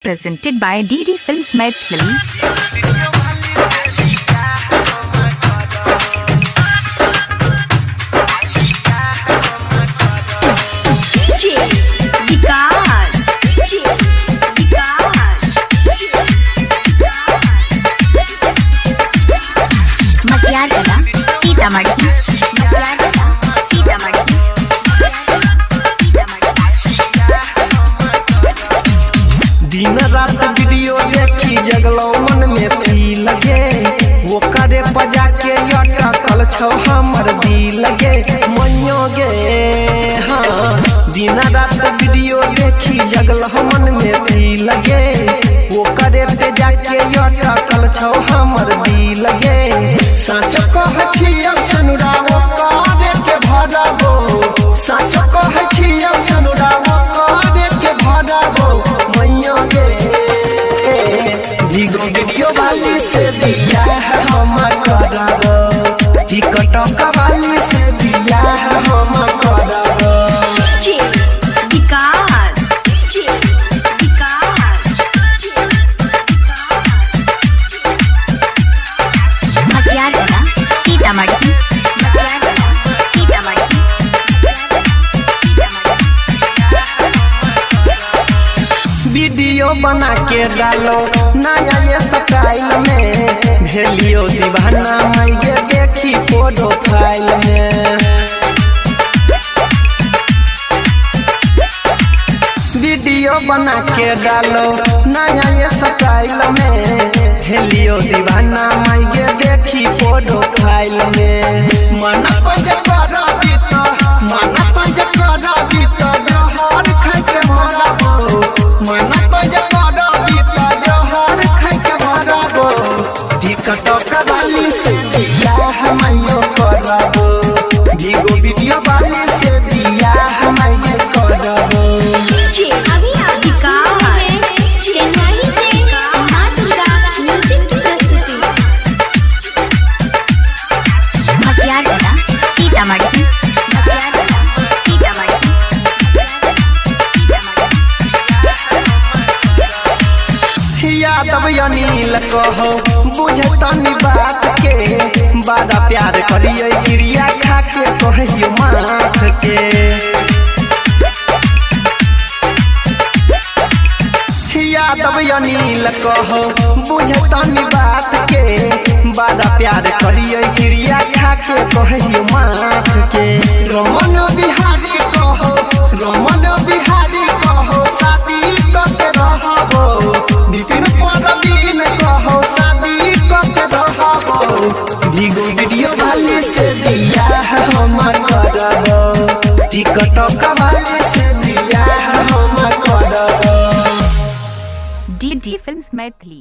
Presented by DD Films Maithili. DJ Vikas, DJ Vikas, Matiyargala, Sitamarhi, Matiyargala, Sitamarhi, Sitamarhi. दिन रात video देखी जगलो मन में पी लगे, वो करे पजा के अटकल छौ हमर दिल गे मैयो गे। हाँ, दिन रात वीडियो देखी जगलो मन में पी लगे, वो करे पे जाके अटकल छौ हमर दिल गे। साँच कह छियौ सनुरा वो करे के भरबो, साँच कह छियौ सनुरा वो करे के भरबो मैयो गे। वीडियो वाली से बियाह हम करबो, टिकटॉक वाली से बियाह हम करबो। DJ Vikas, DJ Vikas, Matiyargala, Sitamarhi, Matiyargala, Sitamarhi, video बना के डालो नया ये स्टाइल में, भेलियो दीवाना माई गे देखी प्रोफाइल में। वीडियो बना के डालो नया ये स्टाइल में, भेलियो दीवाना माई गे देखी प्रोफाइल में। मन पंज करबी त, मन पंज करबी त जहर खाइ के मरबो, मन पंज करबी त जहर खाइ के मरबो। टिकटॉक वाली से बियाह माइयो करबो, भीगो वीडियो वाली से बियाह माइयो करबो। DJ अभी आप सुन रहे विकास, हैं चेन्नई से माँ दुर्गा म्यूजिक की प्रस्तुति। मटियारगला, सीतामढ़ी, मटियारगला, सीतामढ़ी, यादव अनिल कहो बुझे तनी बात के, बड़ा प्यार करिए क्रिया खा के कहियो माथ के। यादव अनिल कहो बुझे तनी बात के, बड़ा प्यार करिए क्रिया खा के कहियो माथ के। रमन बिहारी कहो, रमन बिहारी कहो शादी करके रहबो, विपिन परवीन कहो शादी करके रहबो। भीगो वीडियो वाली से बियाह हम करबो, टिकटॉक वाली से बियाह हम करबो। DD Films Maithili.